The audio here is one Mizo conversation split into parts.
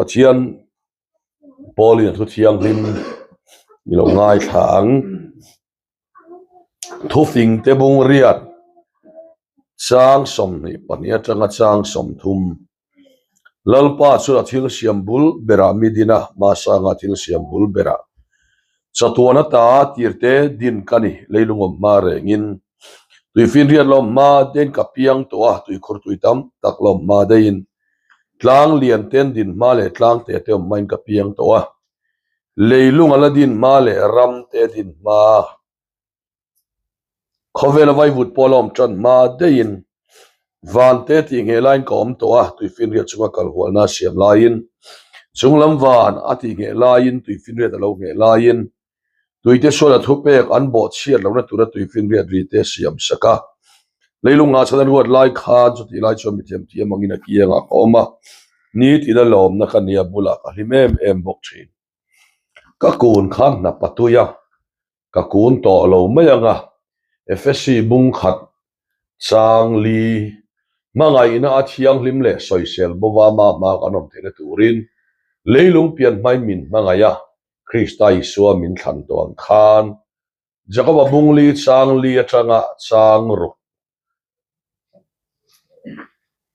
Pathian Paulin a thu thianghlim i lo ngaithla ang. Thufing te bung riat chang 22 atanga chang 30 Lalpa chuan a thil siam bul berah mi din a, hmasanga thil siam bul berah chatuan ata tirte din ka ni, leilung awm hma rengin tuifinriat lawm hma den ka piang tawh a, tuikhur tui tam tak lawm hma deihin tlang lian ten din hma leh tlang te te awm hmain ka piang tawh a, leilung a la din hma leh ram te din hma. Khawvela vaivut pawh a la awm tan hma deihin van te tih ngheh laiin ka awm tawh a, tuifinriat chunga kal hualna a siam laiin chunglam van a tih ngheh laiin tuifinriat a lo ngheh laiin tuite sual a thupek an bawhchhiat lohna tura tuifinriat ri te a siam sak a. Leilung ngah chhan a ruat lai khan chutih lai chuan mithiam thiam angin a kiangah ka awm a, ni tina lawmna ka nia bulah ka hlim em em bawk thin. Ka kun khan hnap a tui a, Ka kun tawh lo mai ang a, Efesi bung khat chang li hmangaihna a thianghlim leh sawisel bova ma hma kan awm theihna turin leilung pian hmain min hmangaih a, Krista Isua min thlan tawh ang khan Jakoba bung li chang li atanga chang ruk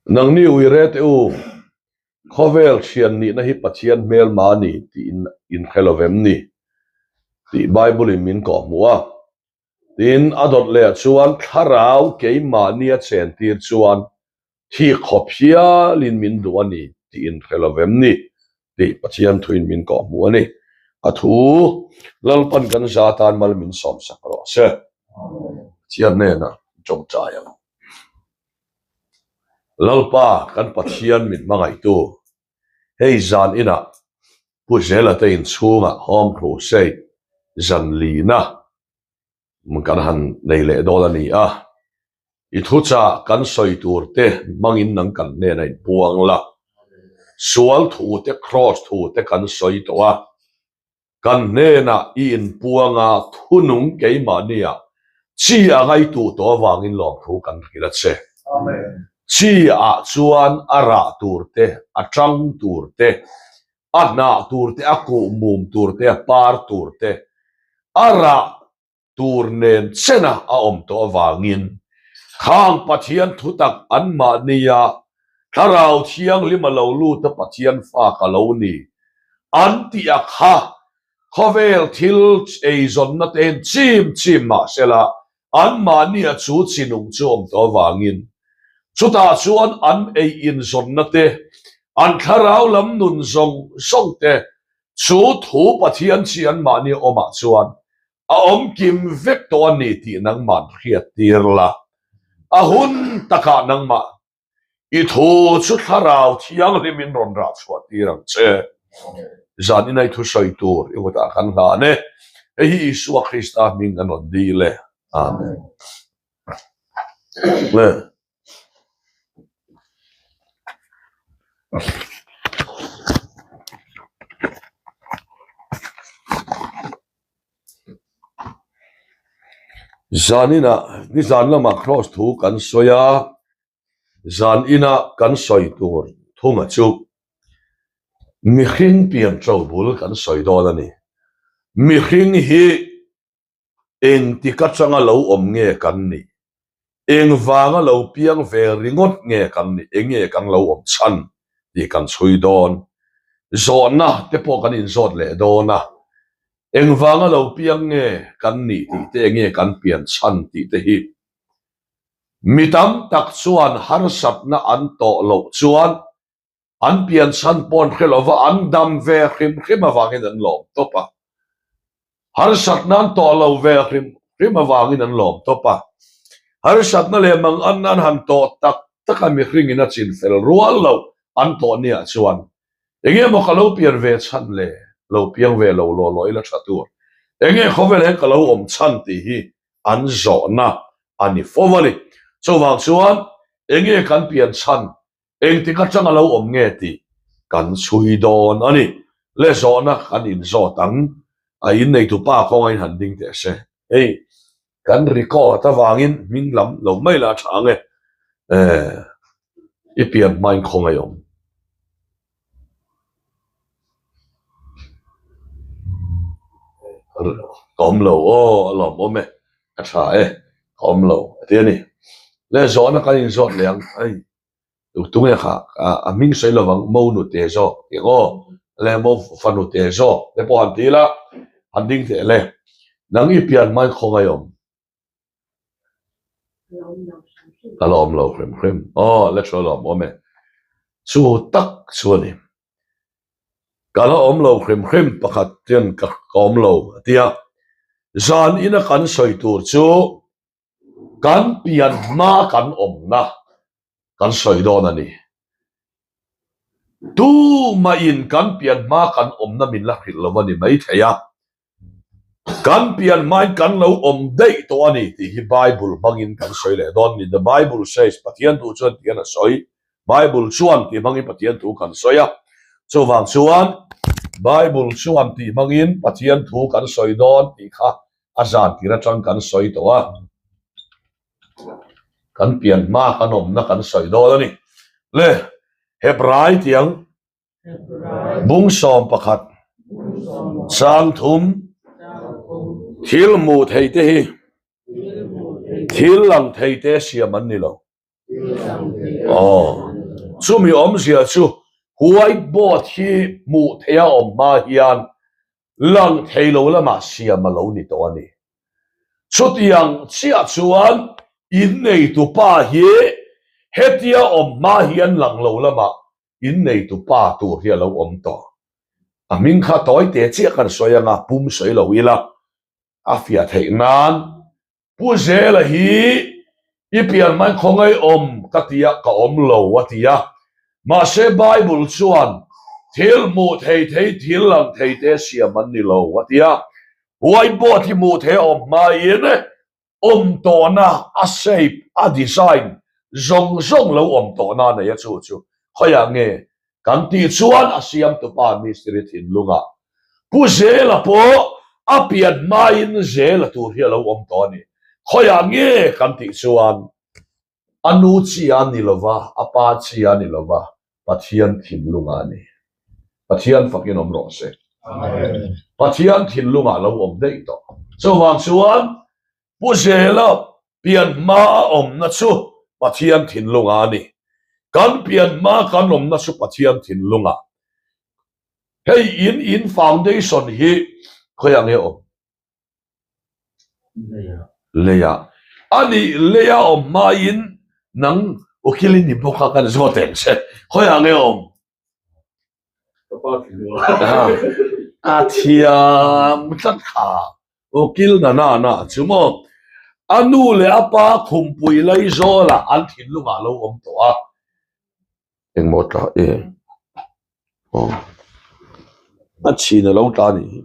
Nangni ui re teh u, khawvel thian nihna hi Pathian hmelma a ni tiin inhre lo vem ni? tih Bible-in min kawhhmuh a. Tin, a dawt leh chuan thlarau keimahnia chentir chuan thi khawp hialin min duh a ni tih inhre lo vem ni? tih Pathian thuin min kawhhmuh a ni. A thu Lalpan kan za tan mal min sawmsak rawh se. Pathian hnenah tawngtai ang. Lalpa kan Pathian min hmangaihtu, hei zan inah Pu Zela te inchhungah Home Crusade zan lina kan han nei leh dawn a ni a, i thuchah kan sawi tur te hmangin nang kan hnena inpuang la, sual thu te Kraws thu te kan sawi tawh a, kan hnenah i inpuang a thunung keimahnia chi a ngaitu tawh avangin lawmthu kan hrilh a che. Chi ah chuan a rah tur te, a tang tur te, a hnah tur te, a kuh mum tur te, a par tur te, a rah tur nen chena a awm tawh avangin khang Pathian thutak anmahnia Thlarau Thianghlim a lo lut a Pathian fa ka lo ni an tih a kha khawvel thil eizawnna te hian chim chim mahsela anmahnia chu chinung chu awm tawh avangin chutah chuan an ei inzawnna te an thlarau lam nun zawng zawng te chu thu Pathian chi anmahni awmah chuan A awm kim vek tawh a ni tih nangmah hriat tir la, a hun takah nangmah i thu chu thlarau thianghlim in rawn rah chhuah tir ang che. Zan inai thu sawi tur i kutah kan hlan e, hei hi Isua Krista hming kan rawn dil e. Amen. Zaninah nizan lamah Kraws thu kan sawi a, zaninah kan sawi tur thunga chu mihring pian ṭo bul kan sawi dawn a ni. Mihring hi Engtik atanga lo awm nge kan nih? Engvanga lo piang ve ringawt nge kan nih? Enge kan lo awm chhan tih kan chhui dawn. Zawhna te pawh kan inzawt leh dawn a, engvanga lo piang nge kan nih tih te, enge kan pian chhan tih te hi mi tam tak chuan harsatna an tawh loh chuan An pian chhan pawn hre lova an dam ve hrim hrim avangin an lawm tawp a. Harsatna an tawh lo ve hrim hrim avangin an lawm tawp a. Harsatna leh manganna an han tawh tak tak a mihringin a chin fel rual loh an tawh niah chuan enge maw ka lo pian ve chhan le, lo piang ve lo law law ila tha tur, enge khawvel hian ka lo awm chhan tih hi an zawhna a ni fo a ni. Chuvang chuan enge kan pian chhan Engtik atanga lo awm nge tih kan chhui dawn a ni. Le zawhna kan inzawt ang, a inneitu pa kawnga in han ding teh se. Hei, kan record avangin hming lam lo mai la tha ang e. I pian hmain khawngaih awm. Ka awm lo aw, a lawmawm e, ka tha e, ka awm lo a ti a ni. Le zawhna kan inzawt leh ang, hei tunge kha a hming sawi lovang mo nute zawk tih ang aw, le mo fanu te zawk te pawh han ti ila han ding teh le, nang i pian hmain khawngaih awm. Ka la awm lo hrim hrim. Aw, le thu a lawmawm e. Chu tak chu a ni. Ka la awm lo hrim hrim pakhat hian ka awm lo a ti a. Zan ina kan sawi tur chu kan pian hma kan awmna kan sawi dawn a ni. Tumahin kan pian hma kan awmna min la hrilh lo a ni maithei a. Kan pian hmain kan lo awm daih tawh a ni tih hi Bible hmangin kan sawi leh dawn ni. The Bible says, Pathian thu chuan tihian a sawi. Bible chuan tih hmangin Pathian thu kan sawi a. Chuvang chuan Bible chuan tih hmangin Pathian thu kan sawi dawn tih kha a zan tir atang kan sawi tawh a. Kan pian hma kan awmna kan sawi dawn a ni. Le Hebrai tiang Bung 11 Changthum Thil hmuh thei te hi thil lang thei te siam an ni lo. Aw, chumi awmzia chu white board hi hmuh theih a awm hma hian lang thei lo lamah siam a lo ni tawh a ni. Chutiang chiah chuan inneitupa hi hetia awm hma hian lang lo lamah inneitu pa tur hi a lo awm tawh. A hming kha tawi te chiah kan sawi anga pum sawi lo ila a fiah theih nan Pu Zela hi i pian mai khawngaih awm ka ti a ka awm lo a ti a. Mahse Bible chuan thil hmuh thei thei thil lang thei te siam an ni lo a ti a. Whiteboard hi hmuh thei a awm hmain awm tawhna a shape, a design zawng zawng lo awm tawhna a nei a chu chu khawiah nge kan tih chuan a siamtupa mistiri thinlungah Pu Zela pawh a pian hmain Zela tur hi a lo awm tawh a ni. Khawiah nge kan tih chuan a nu chi a ni lova, a pa chi a ni lova, Pathian thinlungah a ni. Pathian fakin awm rawh se. Pathian thinlungah lo awm daih tawh. Chuvang chuan Pu Zela pian hma a awmna chu Pathian thinlungah a ni. Kan pian hma kan awmna chu Pathian thinlungah. Hei in in foundation hi khawiah nge awm? Leia. A nih leia awm hmain nang ukil i ni bawk a kan zawt eng che. Khawiah nge awm? A thiam tlat kha ukil na na na chu maw. A nu leh a pa khumpui Laizawlah an thinlungah lo awm tawh a. Engmaw tla e? Aw a chhin a lo tla a nih hi.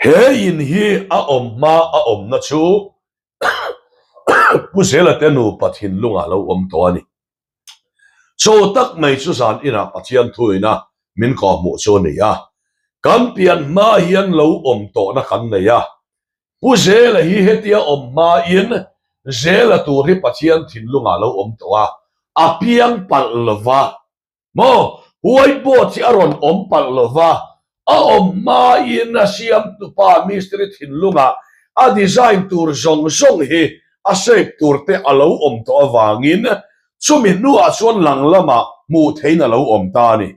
He in hi a awm hma a awmna chu Pu Zela te nupa thinlungah lo awm tawh a ni. Chaw tak mai chu zan inah Pathian thuina min kawhhmuh chu a ni a, kan pian hma hian lo awm tawhna kan nei a. Pu Zela hi hetia awm hmain Zela tur hi Pathian thinlungah lo awm tawh a, a piang palh lova. Maw? Whiteboard hi a rawn awm palh lo va, a awm hmain a siamtupa mistiri thinlungah a design tur zawng zawng hi a shape tur te a lo awm tawh avangin chumi hnuah chuan lang lamah hmuh theihin a lo awm ta a ni.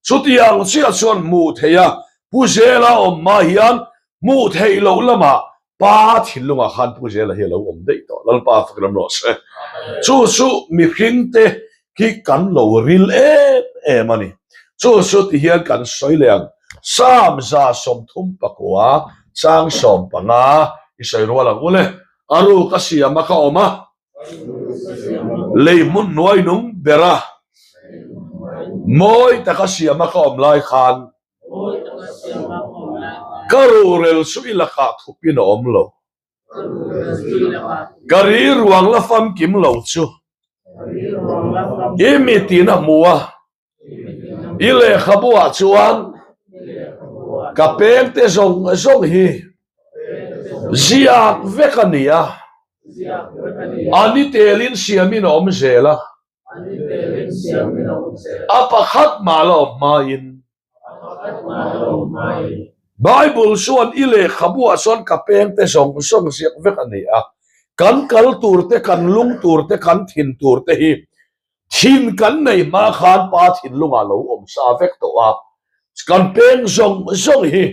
Chutiang chiah chuan hmuh theiha Pu Zela awm hma hian hmuh theih loh lamah Pa thinlungah khan Pu Zela hi a lo awm daih tawh. Lalpa fak ram rawh se. Chu chu mihringte khi kan lo ril em em a ni. Chu chu ti hian kan sawi leh ang. Psalm 39 chang 15 i sawi rual ang u le. A ruk a siam a ka awm a. Lei hmun hnuai nung ber a. Mawi taka siam a ka awm lai khan Ka rurel chu i lakah thupin a awm lo. Ka ri ruang la famkim lo chu i mitin a hmu a, i lehkhabuah chuan ka pengte zawng zawng hi ziak vek a ni a, a ni telin siamin a awm zel a. A pakhat mah la awm hmain. Bible chuan i lehkhabu ah chuan ka peng te zawng zawng ziak vek a ni a. Kan kal tur te, kan lung tur te, kan thin tur te hi thin kan nei hma khan Pa thinlungah lo awm sa vek tawh a. Kan peng zawng zawng hi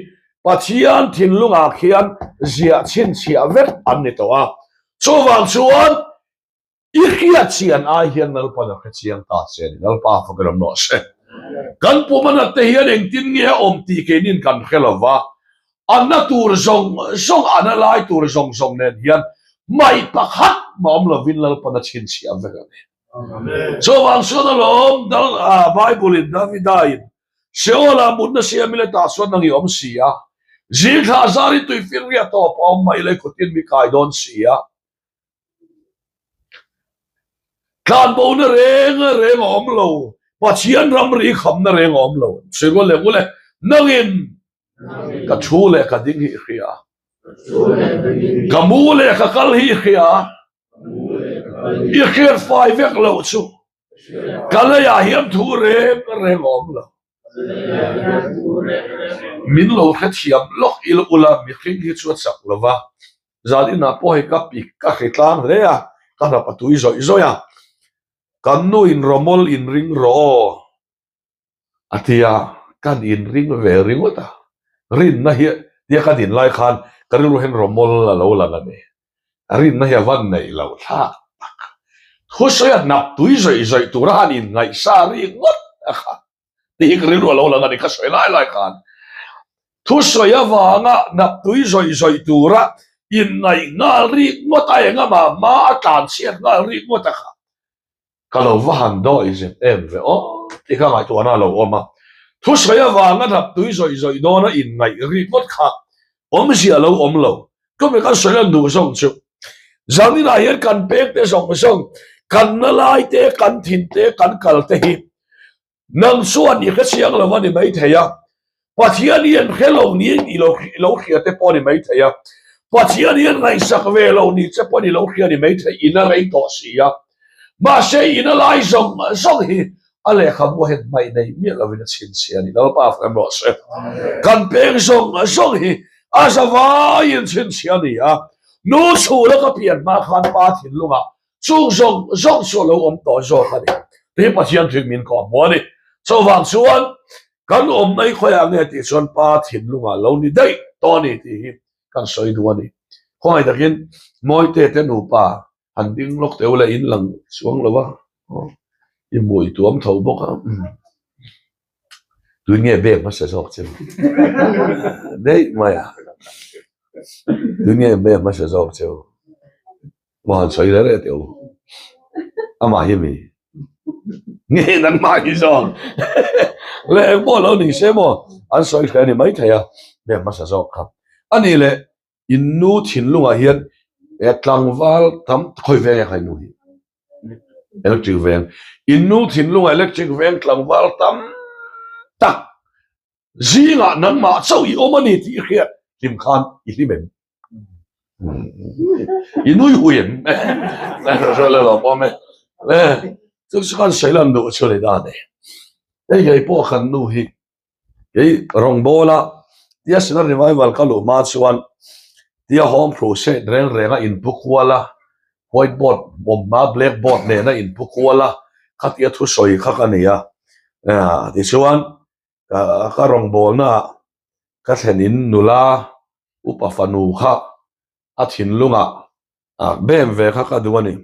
Pathian thinlungah khian ziah chhinchhiah vek an ni tawh a. Chuvang chuan I hriat chian ai hian Lalpan a hre chiang ta che a ni. Lalpa a fak ram rawh se. Kan pum a nat te hian engtin nge a awm tih keinin kan hre lo va, a na tur zawng zawng, a na lai tur zawng zawng nen hian hmaih pakhat mah awm lovin Lalpan a chhinchhiah vek a ni. Chuvang chuan alawm Bible in Davida in Seolah mutna siam ila tah chuan nang i awm si a, zing thla zarin tuifinriat tawp a awm mai ila i khutin mi kai dawn si a. Tlanbona reng reng a awm lo, Pathian ramri khamna reng a awm lo. Sawi rual leh ngul e, nangin ka thu leh ka ding hi i hria, ka mu leh ka kal hi i hria, i hriat fai vek loh chu ka leiah hian thu reng reng a awm lo. Min lo hrethiam lawk ila ula mihring hi chu a chak lo va, Zan inah pawh hei ka pik ka hri tlang hle a, ka hnap a tui zawih zawih a, kan nu in rawmawl in ring rawh aw a ti a, kan in ring ve ringawt a, rinna hi tia ka din lai khan ka rilru hian rawmawl a lo lang a ni, rinna hi a van neih loh thlak tak, thusawi a hnap tui zawih zawih tura han inngaihsa ringawt a kha. Tih hi ka rilru a lo lang a ni, ka sawi lai lai khan thusawi avanga naptui zawih zawih tura inngaih nghal rik ngawt a, engama hma a tlan chhiat nghal rik ngawt a kha ka lo va han dawi zep em ve aw tih kha ngaihtuahna a lo awm a, thusawi avanga naptui zawih zawih dawna inngaih rik ngawt kha awmzia a lo awm lo, chumi kan sawi lan duh zawng chu zaninah hian kan pek te zawng zawng kan na lai te kan thin te kan kal te hi Nang chuan i hre chiang lo a ni maithei a, Pathian hi an hre lo niin i lo lo hria te pawh a ni maithei a, Pathian hi an ngaihsak ve lo ni che pawh a ni lo hria a ni maithei, in a rei tawh si a. Mahse in a lai zawng zawng hi a lehkhabu hian hmaih nei miah lovin a chhinchhiah a ni. Lalpa fam rawh se. Kan peng zawng zawng hi a zavaiin chhinchhiah a ni a, nu chhula ka pian hma khan pa thinlungah Chung zawng zawng chu a lo awm tawh zawk a ni. Tih Pathian thil min kawh hmu a ni. Chuvang chuan kan awmna hi khawiah nge tih chuan Pa thinlungah lo ni daih tawh a ni tih hi kan sawi duh a ni. Khawngaih takin Mawite te nupa han ding lawk teh ula in lang chuang lo a, i hmui tuam tho bawk a. Tun nge bek hmasa zawk che u? Daih mai a. Tun nge bek hmasa zawk che u? Maw han sawi reh reh teh u. Amah hi mi nge nangmah hi zawk le eng pawh lo ni se maw an sawi hle a ni maithei a bek hmasa zawk kha. A nih leh in nu thinlungah hian tlangval tam khawi veng nge kha in nu hi? Electric veng. In nu thinlungah electric veng tlangval tam tak zingah nangmah chauh i awm a ni tih i hriat hlim khan i hlim em? I nui hui em? Chu chu khan sawi lan duh chu a ni ta a ni. Hei ngei pawh kan nu hi Kei rawngbawla tia Sinner Revival ka luh hma chuan tia Home Crusade reng reng a inpu kual a, white board awm hma black board nena inpu kual a, khatia thusawi kha ka nei a. Tichuan ka rawngbawlna ah ka thlen in nula upa fanu kha a thinlungah A bem ve kha ka duh a ni.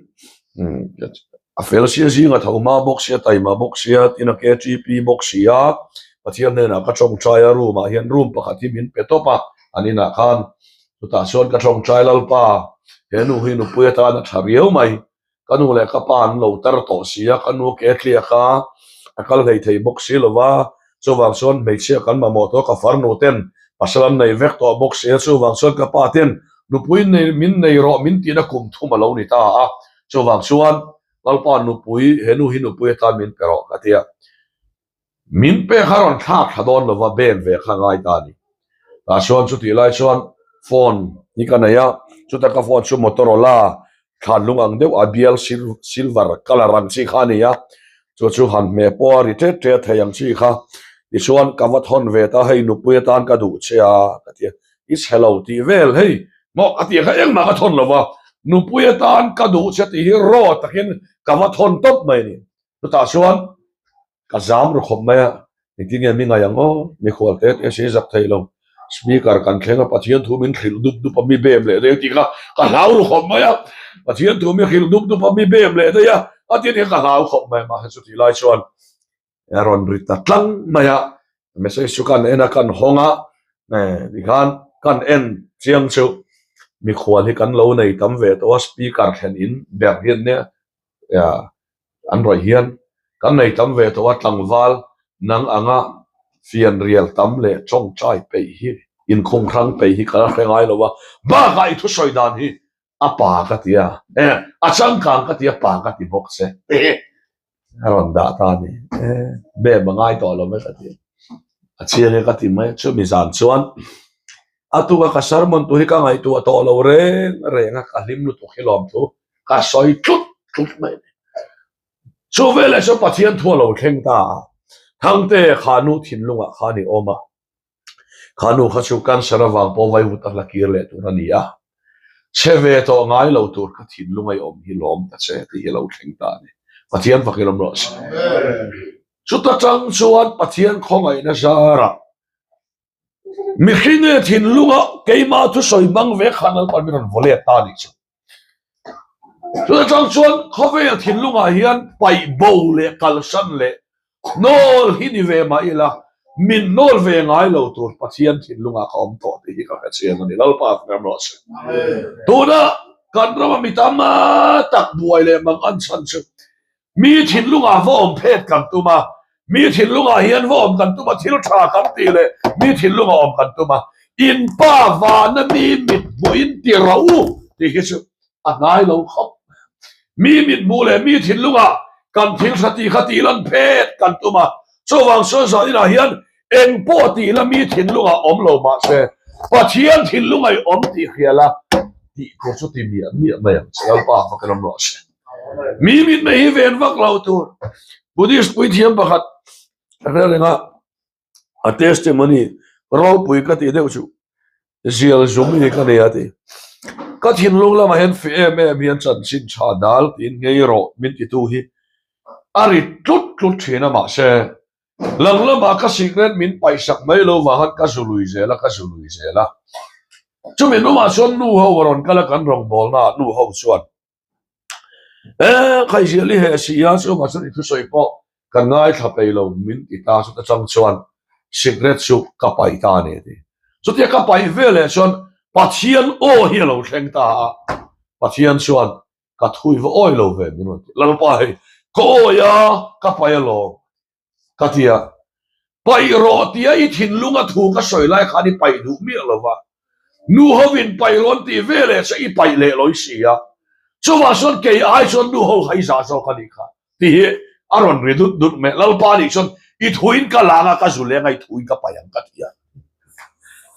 A fel sia zing a tho hma bawk sia, taima bawk sia, tin a KTP bawk sia, Pathian hnenah ka tawngtai a, room ah hian room pakhat hi min pe tawp a, an inah khan chutah chuan ka tawngtai Lalpa, he nu hi nupui atan a tha riau mai, Ka nu leh ka pa an lo tar tawh si a, ka nu ke tliak a, a kal hlei thei bawk si lo va, chuvang chuan hmeichhia kan mamawh tawh a, ka farnu ten pasal an nei vek tawh bawk si a, chuvang chuan ka pa ten nupui nei min nei rawh min tihna kum thum a lo ni ta a, chuvang chuan Lalpa nupui he nu hi nupui atan min pe rawh ka ti a. Min pek a rawn thlak thla dawn lova bem ve kha ngai ta a ni. Tah chuan chutih lai chuan phone hi ka nei a, chuta ka phone chu Motorola thlanlung ang deuh a bial silver colour ang chi kha a ni a. Chu chu han hmeh pawh a ri ṭet ṭet thei ang chi kha. Tichuan ka va thawn ve ta, hei nupui atan ka duh che a ka ti a, i chhe lo tih vel hei maw ka tih kha engmah ka thawn lo va, nupui atan ka duh che tih hi raw takin ka va thawn tawp mai a ni. Chutah chuan Ka zam ru khawp mai a, engtin nge mi ngaih ang aw, mikhual te te si zak thei lo, speaker kan thleng a Pathian thu min hrilh dup dup a mi bem leh daih a tih kha ka hlau ru khawp mai a, Pathian thu mi hrilh dup dup a mi bem leh daih a, a ti nia ka hlau khawp mai a, mahse chutih lai chuan a rawn ri ta tlang mai a, message chu kan en a kan hawng a, tikhan kan en chiang chu mikhual hi kan lo nei tam ve tawh a, speaker thlen in ber hian nia an rawih hian kan nei tam ve tawh a, tlangval nang anga fianrial tam leh tawngtai peih hi inkhung hrang peih hi ka la hre ngai lo a, bakah i thusawi dan hi a pa ka ti a, e a changkang ka ti a, pa ka ti bawk che a rawn dah ta a ni, e bem a ngai tawh lo mai ka ti a chiang e ka ti mai chumi zan chuan a tuka ka sermon tur hi ka ngaihtuah tawh lo reng reng a, ka hlim lutuk hi lawmthu. Ka sawi tlut tlut mai a ni. Chu veleh chuan Pathian thu a lo thleng ta a, Thangte kha nu thinlungah khan i awm a, kha nu kha chu cancer avang pawh vaivut a hla kir leh tur a ni a, chhe ve tawh ngai lo tur kha thinlunga i awm hi lawm ta che tih hi a lo thleng ta a ni. Pathian fak ilawm rawh se. Chuta tang chuan Pathian khawngaihna zarah Mihring nge thinlunga keimah thusawi hmang ve khan Lalpan min rawn vaw let ta a nih chu. Chutah chang chuan khawvel thinlungah hian paih bo leh kalsan leh hnawl hi ni ve mah ila min hnawl ve ngai lo tur Pathian thinlungah ka awm tawh tih hi ka hre chiang a ni. Lalpa fam rawh se. Tuna kan rama mi tam tak buai leh mang an chhan chu Mi thinlungah va awm phet kan tum a, mi thinlungah hian va awm kan tum a, thil tha kan tih leh mi thinlungah awm kan tum a, in pa vana mi mit hmuhin ti ro u tih hi chu a hnai lo khawp. Mi mit hmuh leh mi thinlungah kan thil tha tih kha tih lan phet kan tum a, chuvang chuan zaninah hian eng pawh tih la mi thinlungah awm lo mah se Pathian thinlunga i awm tih hria la tih tur chu ti miah miah mai ang che Lalpa fak in awm rawh se. Mi mit mai hi ven vak lo tur. Buddhist puithiam pakhat ka hre reng a, a testimony ropui ka tih deuh chu zial zum hi ka nei a ti. Ka thinlung lamah hian fih em em hian chanchin tha dal tiin ngei rawh min titu hi a rit tlut tlut thin a mahse Lang lamah ka sikret min paihsak mai lo vang ka zu lui zel a, ka zu lui zel a. Chumi hnumah chuan nu ho a rawn kal a, kan rawngbawlnaah nu ho chuan, E, Khaizial i heh si a, chungah chuan i thusawi pawh kan ngaithla peih lo min ti ta, chuta chang chuan sikret chu ka paih ta a ni a ti. Chutia ka paih veleh chuan Pathian aw hi a lo thleng ta a, Pathian chuan Ka thui va awi lo ve min rawn ti. Lalpa hei ka awi a, ka paih alawm ka ti a. Paih rawh tia i thinlunga thu ka sawi lai khan i paih duh miah lo va. Nu hovin paih rawh an tih ve leh che i paih leh lawi si a. Chuvang chuan kei ai chuan nu ho kha i zah zawk a nih kha tih hi a rawn ri dut dut mai. Lalpa nih chuan i thuin ka lang a, ka zu leng a, i thuin ka paih ang ka ti a.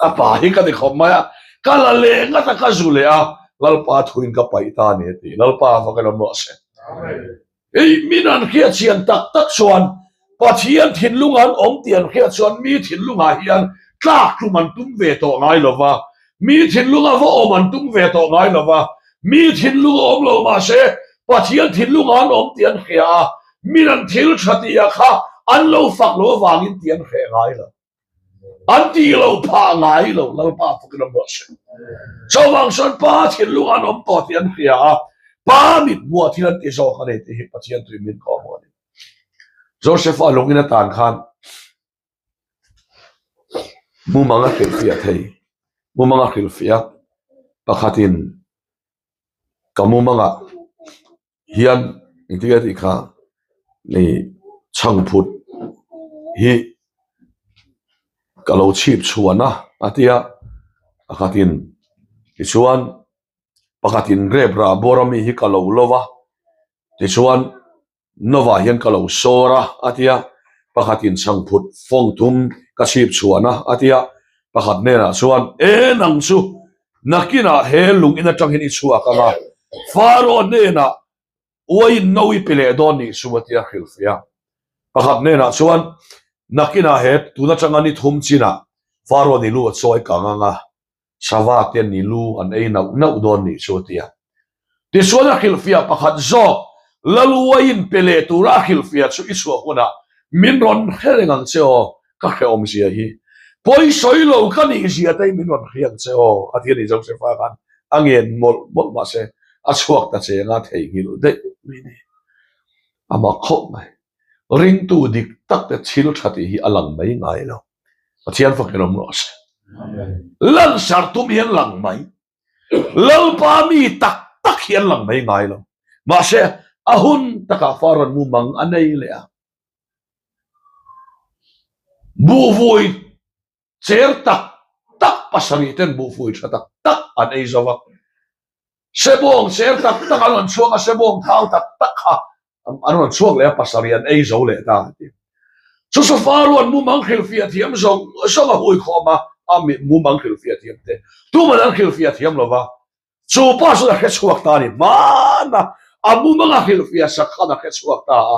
A pa hi ka ti khawp mai a, ka la leh ngat a, ka zu leh a, Lalpa thuin ka paih ta a ni a ti. Lalpa va ka lawm rawh se. Hei min an hriat chian tak tak chuan Pathian thinlung an awm tih an hriat chuan mi thinlungah hian tlak tum an tum ve tawh ngai lo va, mi thinlunga va awm an tum ve tawh ngai lo va, mi thinlung a awm lo mahse Pathian thinlungah an awm tih an hria a, min an thil tha tih ah kha an lo fak lo avangin tih an hreh ngai lo. An tih lo phah ngai lo, Lalpa fakin awm rawh se. Chuvang chuan Pa thinlung an awm tawh tih an hria a, Pa mit hmuah thil an ti zawk a ni tih hi Pathian tui min kawh hmuh a ni. Joseph-a lungin atan khan mumang a hrilhfiah thei, mumang a hrilhfiah a, pakhatin ka mumangah hian engtin nge tih kha ih chhangphut hi ka lo chhip chhuan a a ti a pakhatin tichuan pakhatin grape rah bawr ami hi ka lo lo va tichuan Nova hian ka lo sawr a a ti a pakhatin chhangphut fawng thum ka chhip chhuan a a ti a pakhat hnenah chuan e nang chu Nakinah he lung in atang hian i chhuak ang a, Pharaoh hnenah uaiin no i pe leh dawn nih chu a ti a hrilhfiah. Pakhat hnenah chuan, Nakinah he tun atanga ni thum chinah Faro ni lu a chawi kang ang a, sava te ni lu an ei nauh nauh dawn nih chu a ti a. Tichuan a hrilhfiah pakhat zawk, Laluaiin pe leh tura a hrilhfiah chu i chhuah hunah min rawn hre reng ang che aw, ka hrehawm zia hi. Pawi sawi lo ka nih zia te hi min rawn hria ang che aw, a ti a ni Josepha khan a ngen mawlh mawlh mahse a chhuak ta cheng a theihnghilh daih mai ni. A mak khawp mai. Ringtu dik tak te thil tha tih hi a lang mai ngai lo. Pathian fakin awm rawh se. Lansar tum hian lang mai. Lalpa mi tak tak hi an lang mai ngai lo. Mahse a hun takah Farawn mumang a nei leh a. Buhvui cher tak tak pasarih ten buhfui tha tak tak an ei zo va. Sebawng cher tak tak an rawn chhuak a, sebawng thau tak tak kha an rawn chhuak leh a, pasarih an ei zo leh ta a ti. Chu chu Farawn mumang hrilhfiah thiam zawng zawng a hui khawm a, a mumang hrilhfiah thiam te tuman an hrilhfiah thiam lo va. Chu pa chuan a hre chhuak ta a ni. Hmana a mumang a hrilhfiah sak khan a hre chhuak ta a.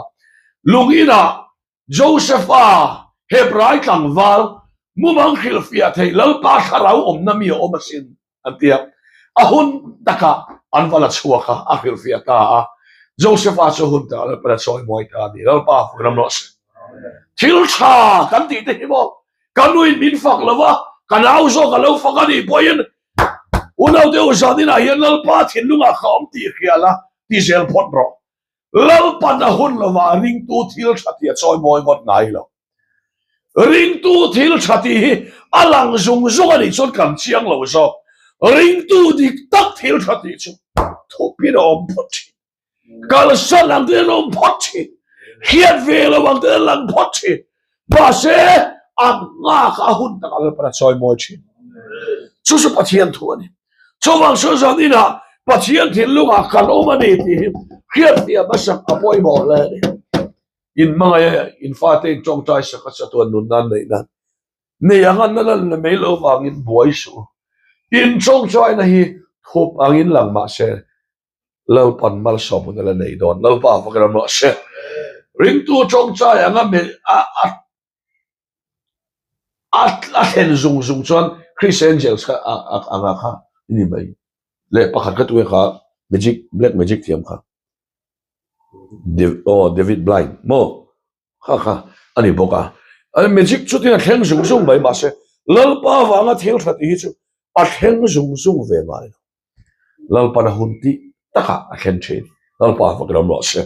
Lung inah Josepha, Hebrai tlangval, mumang hrilhfiah theih Lalpa thlarau awmna mi a awm asin, an ti a. A hun takah an va la chhuak a, a hrilhfiah ta a. Josepha chu hun takah Lalpan a chawi mawi ta a ni. Lalpa fak ram rawh se. Thil tha kan tih te hi maw, ka nuin min fak lo va, ka nau zawk a lo fak a nih pawhin, Unaute u zaninah hian Lalpa thinlungah ka awm tih hria la, ti zel phawt rawh. Lalpan a hun lovah ringtu thil tha tih a chawi mawi ngawt ngai lo. Ringtu thil tha tih hi a lang zung zung a nih chuan kan chiang lo zawk. Ringtu dik tak thil tha tih chu thupin a awm phawt thin. Kalsan ang ten an awm phawt thin. Hriat ve lo ang ten an lang phawt thin. Mahse, a nghak a hun takah Lalpan a chawi mawi thin. Chu chu Pathian thu a ni. Chuvang chu zan inah Pathian thinlungah kan awm a ni tih hi hriatfiah hmasak a pawimawh hle a ni. In hmangaih a, in fate in tawngtai sak a chatuan nun nan neih nan nei ang a na lan la mai lo vangin buai suh u. In tawngtaina hi thup angin lang mahse Lalpan malsawm hun a la nei dawn. Lalpa fak ram rawh se. Ringtu tawngtai anga a a a thlen zung zung chuan Chris Angels kha anga kha ni mai leh pakhat kha tunge kha magic black magic thiam kha aw David Blind maw kha kha a ni bawk a magic chu tin a thleng zung zung mai mahse Lalpa vanga thil tha tih hi chu a thleng zung zung ve ngai lo. Lalpan a hun tih takah a thlen thin. Lalpa fak ram rawh se.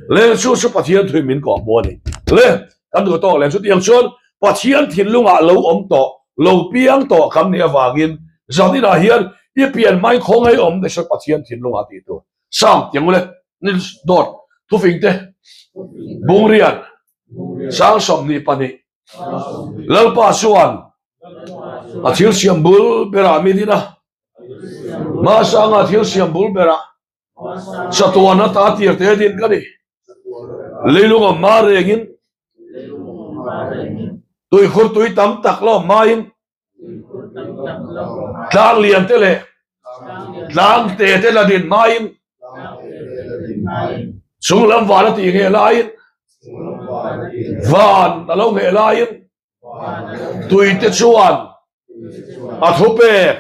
Le chu chu Pathian thui min kawh hmu a ni. Le kan duh tawk lem chutiang chuan Pathian thinlungah lo awm tawh, lo piang tawh kan nih avangin zaninah hian i pian hmain khawngaih awm te sawn Pathian thinlungah tih tur. Sam tiang ule ni dawt thufing te bungrian sang 22 Lalpa chuan a thil siam bul berah mi din a. Hmasanga thil siam bul berah chatuan ata tir te din ka ni. Leilung a hma rengin tuikhur tui tam tak lo hmain tlang lian te leh tlang te te la din hmain chung lam van a tih ngheh laiin van a lo ngheh laiin Tuite chuan a thupek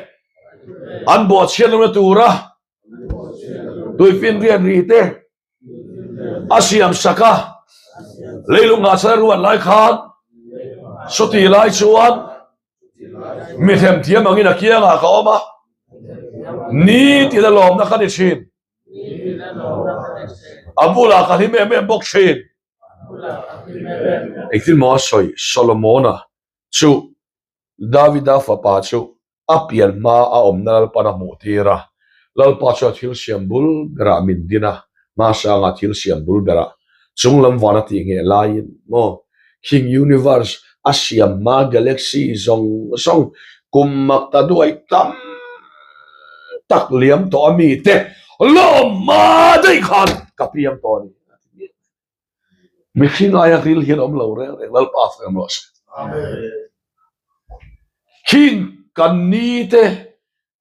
an bawhchhiat lohna tura tuifinriat ri te a siam sak a, leilung nghahchhan a ruat lai khan chuti lai chuan mi themthiam angin a kiangah ka awm a, nitin a lawmna ka ni thin, a bulah ka hlim em em bawk thin. Engtin maw a sawi? Solomona chu Davida fapa chu a pian hma a awmna Lalpan a hmuh tir a. Lalpa chu a thil siam bul berah min din a, hmasanga thil siam bul berah chung lam van a tih ngheh laiin maw khing universe a siam hma galaxy zawng zawng kum mak ta duai tam tak liam tawh a mite lawm hma daih khan ka piang tawh a ni. Mihring aia ril hian awm lo reng reng Lalpa fak rawh se. Khing kan ni te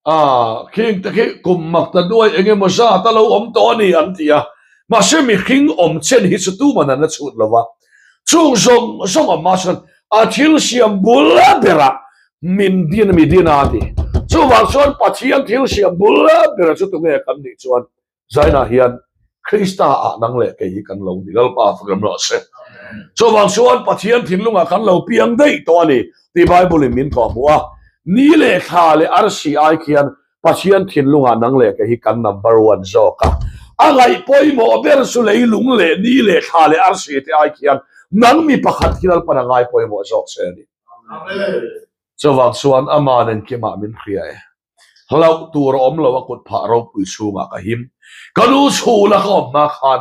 ah khing te khi kum mak ta duai eng emaw zat a lo awm tawh a ni an ti a. Mahse mihring awm chen hi chu tuman an la chhut lo va. Chung zawng zawng awm hma chuan a thil siam bul berah min din mi din a ti. Chuvang chuan Pathian thil siam bul berah chu tunge kan nih chuan Zainah hian Krista ah nang leh kei hi kan lo ni Lalpa fak ram rawh se. Chuvang chuan Pathian thinlungah kan lo piang daih tawh a ni tih Bible in min thawh hmuh a. Ni leh thla leh arsi ai khian Pathian thinlungah nang leh kei hi kan number one zawk a. A ngaih pawimawh ber chu leilung leh ni leh thla leh arsi te ai khian nang mi pakhat hi Lalpan a ngai pawimawh zawk che a ni. Chuvang chuan Aman engkimah min hria e. Hlauh tur a awm lo a kut phah ropui chhungah ka him. Ka nu chhula ka awm hma khan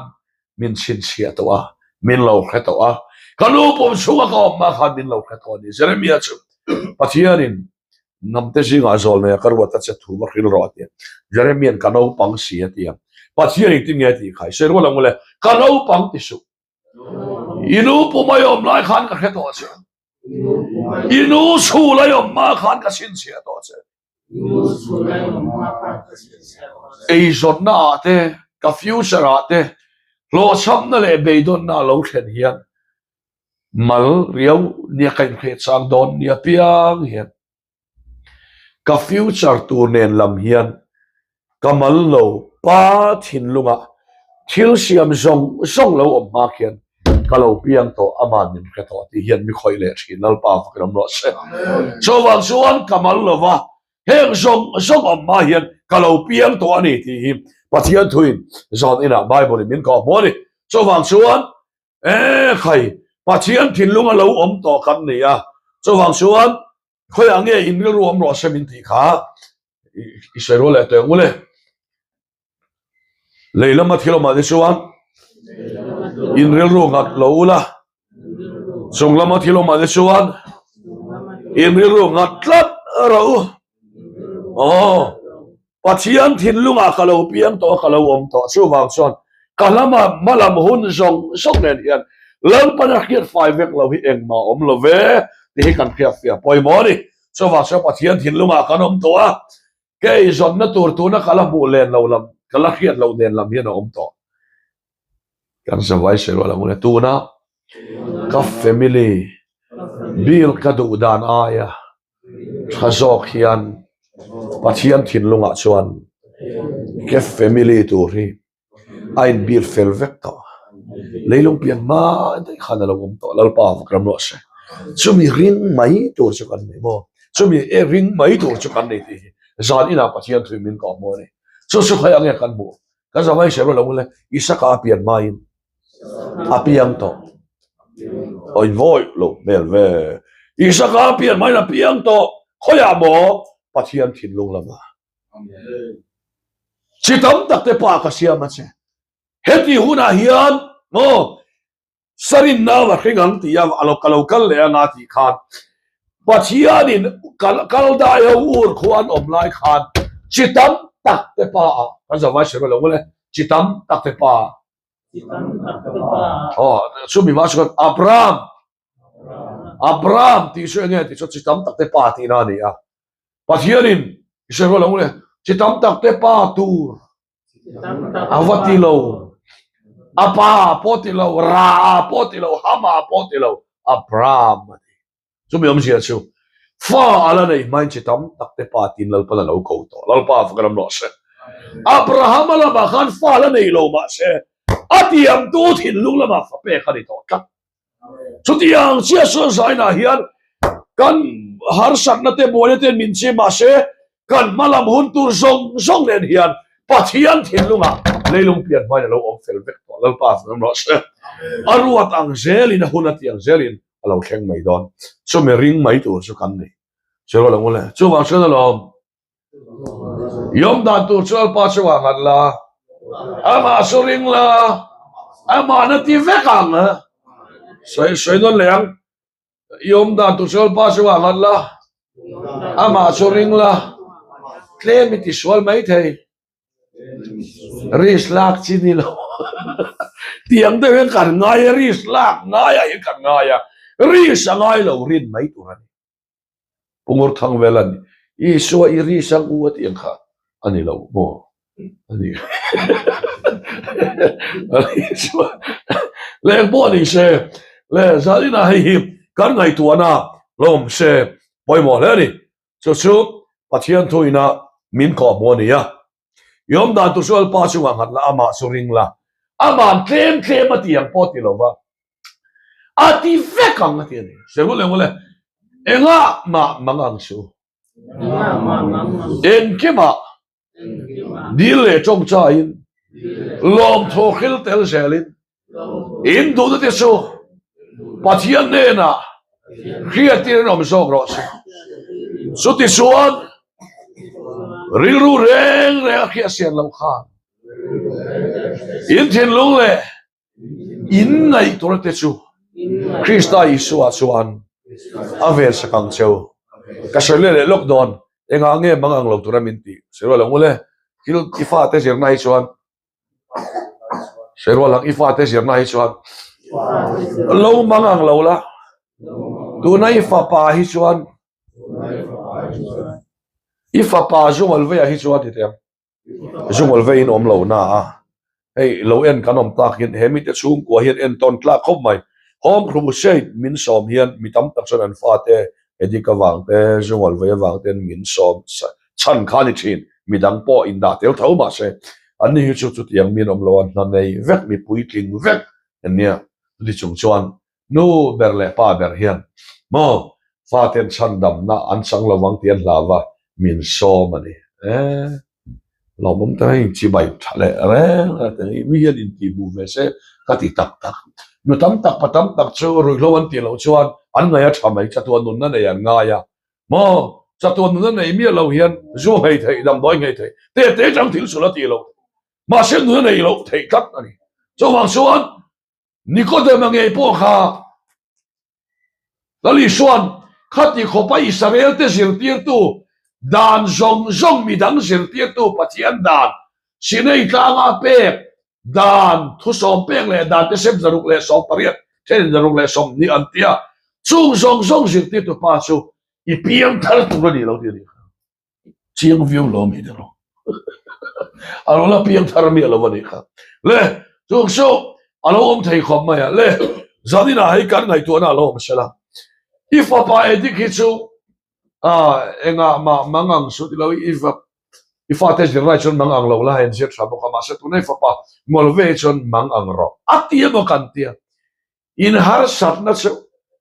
min chhinchhiah tawh a, min lo hre tawh a. Ka nu pum chhunga ka awm hma khan min lo hre tawh a ni. Jeremia chu Pathianin Hnamte zingah zawl nei a ka ruat a che thu va hril rawh a ti a. Jeremia'n ka naupang si a ti a. Pathian engtin nge a tih kha i sawi rual ang u le, ka naupang ti suh. I nu pum a awm lai khan ka hre tawh che. I nu chhul a awm hma khan ka chhinchhiah tawh che. Eizawnna ah te, ka future ah te, hlawhchhamna leh beidawnna a lo thlen hian mal riau nia ka inhreh chang dawn nia piang hian Ka future tur nen lam hian ka mal lo pa thinlungah thil siam zawng zawng lo awm hma khian ka lo piang tawh aman min hre tawh tih hian mi khawih leh thin Lalpa fak ram rawh se. Chuvang chuan ka mal lo va heng zawng zawng awm hma hian ka lo piang tawh a ni tih hi Pathian thuin zan inah Bible in min kawh hmu a ni. Chuvang chuan E khai, Pathian thinlung a lo awm tawh kan ni a, chuvang chuan khawiah nge in rilru awm rawh se min tih kha i sawi rual leh tawh ang u le. Lei lama thil awmah te chuan in rilru nghat lo ula, chung lama thil awmah te chuan in rilru nghat tlat rawh u. Aw. Pathian thinlungah ka lo piang tawh a, ka lo awm tawh. Chuvang chuan ka lamah hmalam hun zawng zawng nen hian Lalpan a hriat fai vek lo hi engmah awm lo ve tih hi kan hriat fiah pawimawh a ni. Chuvang chuan Pathian thinlungah kan awm tawh a, kei zawnna tur tuna ka la hmuh len lo lam, ka la hriat loh nen lam hian a awm tawh. Kan zavai sawi rual ang u le. Tuna ka family bill ka duh dan aia Tha zawk hian Pathian thinlungah chuan ke family tur hi a inbir fel vek tawh. Leilung pian hma daih khan a lo awm tawh. Lalpa vak ram rawh se. Chumi ring mai tur chu kan nei maw? Chumi e ring mai tur chu kan nei tih hi zan inah Pathian thui min kawh hmuh a ni. Chu chu khawi ang nge kan hmuh? Kan zavai hre lo le Isaka a pian hmain a piang tawh. Oi vawi lo hmel ve. Isaka a pian hmain a piang tawh. Khawiah maw Pathian thinlung lamah. Chi tam tak te pa ka siam a che. Heti hunah hian maw Sarin nau a hring ang tih a alo ka lo kal leh anga tih khan Pathianin kal dai ho ur khu an awm lai khan chi tam tak te pa a kan zavai hre lo le chi tam tak te pa aw chumi ma chuan Abraham Abraham tih chu enge tih chu chi tam tak te pa tihna a ni a Pathianin hre lo le chi tam tak te pa tur A va ti lo. A pa pawh ti lo, Ra pawh ti lo, Hama pawh ti lo, Abram a ti. Chumi awmzia chu fa a la nei hmain chi tam tak te pa tiin Lalpan a lo ko tawh. Lalpa fak ram rawh se. Abrahama lamah khan fa la nei lo mahse a tiamtu thinlung lamah fa pek a ni tawh tlat. Chutiang chiah chuan zainah hian kan harsatna te buaina te min chim mahse kan hmalam hun tur zawng zawng nen hian Pathian thinlungah leilung pian hmain a lo awm fel vek tawh. Lalpa fak rawh se. A ruat ang zelin a hun a tih ang zelin a lo thleng mai dawn. Chumi ring mai tur chu kan ni. Chu lo le. Chuvang chuan alawm Yawm dan tur chu Lalpa chu ah ngat la, amah chu ring la, amah na ti vek ang. Sawi sawi nawn leh ang. Yawm dan tur chu Lalpa chu ah ngat la, amah chu ring la, tlem i ti sual mai thei. Risk lak chi ni lo. Tiang deuh hian kan ngai a, risk lak ngai ah hian kan ngai a, risk a ngai lo rin mai tur a ni. Pungur thang vel a ni. Isua i ri sang u a tih ang kha a ni lo maw? A ni. Leng pawh ni se. Le zaninah hei hi kan ngaihtuahna lawm se pawimawh hle a ni. Chu chu Pathian thuina min kawhhmuh a ni a. I awm dan tur chu Lalpa chungah nghat la, amah chu ring la. Ama'n tlem tlem a ti ang pawh ti lova, a ti vek ang a ti a ni. Sehul eng ule, engah mah mang ang suh. Engkimah dil leh tawngtaiin, lawmthaw hril tel zelin, In duhna te chu Pathian hnenah hriatir an awm zawk rawh se. Chuti chuan rilru reng reng a hriat sian loh khan in thinlung leh in ngaihtuahna te chu Krista Isua chuan a vel sak ang cheu. Ka sawi leh leh lawk dawn, engah nge mang ang lo tura min tih? Sawi rual ang u le, thil i fate zirna hi chuan Hrerual ang i fate zirna hi chuan lo mang ang lo la, tuna i fapa hi chuan i fapa zungawl veiah hi chuan ti teh ang, zungawl veiin awm lo na a, hei lo en kan awm tak hian he mite chhungkua hian entawn tlak khawp mai. Home Crusade min sawm hian mi tam tak chuan an fate Edik avang te, zungawl vei avang ten min sawm chhan kha a ni thin, midang pawh indah tel tho mahse an ni hi chu chutiang mi an awm lo a, hna nei vek, mi puitling vek an nia. Chuti chung chuan nu ber leh pa ber hian maw faten chhandamna an chang lovang tih an hlau va, min sawm a ni. Eeh. Lawmawm te hi chibai tha leh reng a ti mi hian intih hmuh ve se ka ti tak tak. Nu tam tak pa tam tak chu ruihhlo an tih loh chuan an ngaih a tha mai chatuan nunna nei an ngai a maw chatuan nunna nei miah lo hian zu nghei theih damdawi nghei theih te te chang thil sul a tih loh mahse nunna nei loh theih tlat a ni. Chuvang chuan Nikodema ngei pawh kha Lal Isua'n khati khawpa Israel-te zirtirtu dan zawng zawng midang zirtirtu Pathian dan Sinai tlanga pek dan thusawm pek leh dan te sem 118 then 120 an tia chung zawng zawng zirtirtu pa chu i piangthar tur a ni lo tih a ni kha. Chiang viau lo mi te rawh. A lo la piang thar miah lo a nih kha. Le, chung chu a lo awm thei khawp mai a. Le, zaninah hei kan ngaihtuahna a lo awm sela. I fapa Edik hi chu engah mah mang ang suh ti lo i i fate zirlai chuan mang ang lo la en zir tha bawk a mahse tuna i fapa ngawl ve hi chuan mang ang rawh a ti emaw kan tia. In harsatna chu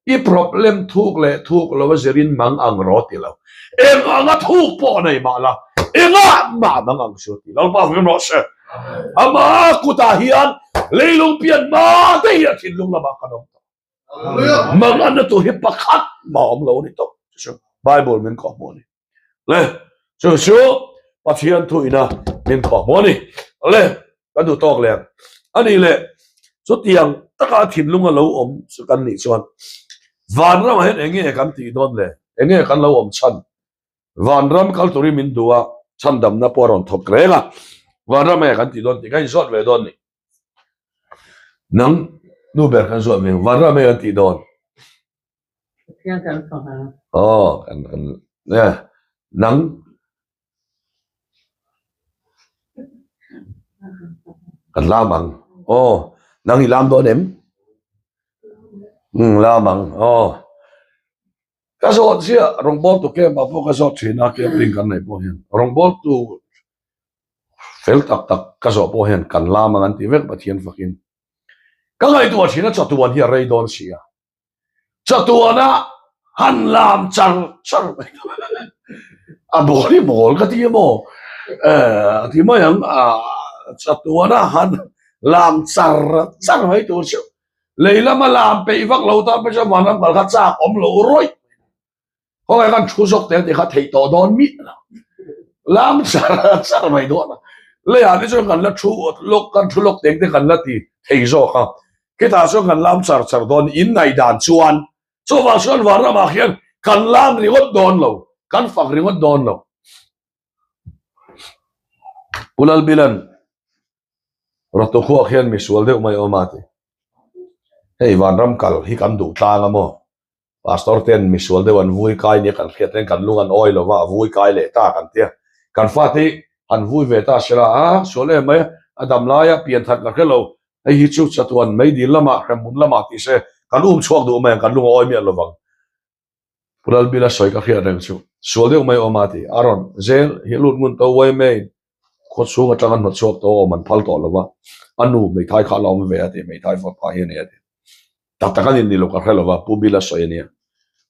i problem thuk leh thuk lo a zirin mang ang rawh ti lo. Eng anga thuk pawh nei mah la, engah mah mang ang su ti. Lalpa hlim rawh se. Ama kutah hian leilung pian hma te hi a thinlung lamah kan awm tawh. Mang anna tur hi pakhat mah awm lo a ni tawh. Chu chu Bible min kawhhmuh a ni. Le, chu chu Pathian thuina min khawhhmuh a ni. Le, kan duh tawk leh ang. A nih leh, chutiang taka thinlung a lo awm chu kan nih chuan vanramah hian eng nge kan tih dawn le? Eng nge kan lo awm chhan? Vanram kal turin min duh a, chhandamna pawh a rawn thawk reng a. Vanram enge kan tih dawn tih kan inzawt ve dawn ni. Nang nu ber kan zawt ve ang, vanram enge kan tih dawn? Pathian kan fak ang. Aw, kan kan eh nang kan lam ang. Aw, nang i lam dawn em? Um lam ang. Aw. Ka zawt ziah rawngbawltu camp ah pawh ka zawt thin a, camping kan neih pawh hian rawngbawltu fel tak tak ka zawh pawh hian kan lam ang an ti vek Pathian fakin. Ka ngaihtuah thin a chatuan hi a rei dawn si a. Chatuana han lam char char mai a bawl hi bawl ka ti emaw a ti mai ang a chatuana han lam char char mai tur chu lei lama lam peih vak lo tan pawh chuan vanram kal kha chak awm lo rawih. Khawngaih khan thu zawk tel tih kha theih tawh dawn miah lo. Lam char char mai dawn a. Leiah te chuan kan la thu lawk kan thu lawk teng te kan la ti thei zawk a. Khitah chuan kan lam char char dawn in ngaih dan chuan chuvang chuan vanramah khian kan lam ringawt dawn lo, kan fak ringawt dawn lo. Pu Lalbilan Rawtu khuah khian misual deuh mai awm a ti. Hei vanram kal hi kan duh tlang a maw? Pastor ten misual deuh an vui kai nia kan hriat hian kan lung an awi lova a vui kai leh ta kan tia. Kan fate hi han vui ve ta sela a sual em mai a, a dam laia pian that ka hre lo, hei hi chu chatuan meidil lamah hremhmun lamah tih se. Kan um chhuak duh mai ang, kan lung a awi miah lovang. Pu Lalbila sawi ka hriat reng chu sual deuh mai awm a ti. A rawn zel hi lut ngun to yma in khaw chhung atanga hnawt chhuak to awm an phal tawh lo va, a nu hmeithai kha a la awm ve a ti, hmeithai fapa hi a ni a ti. Tak tak a ni ni lo ka hre lo va, Pu Bila sawi a nia.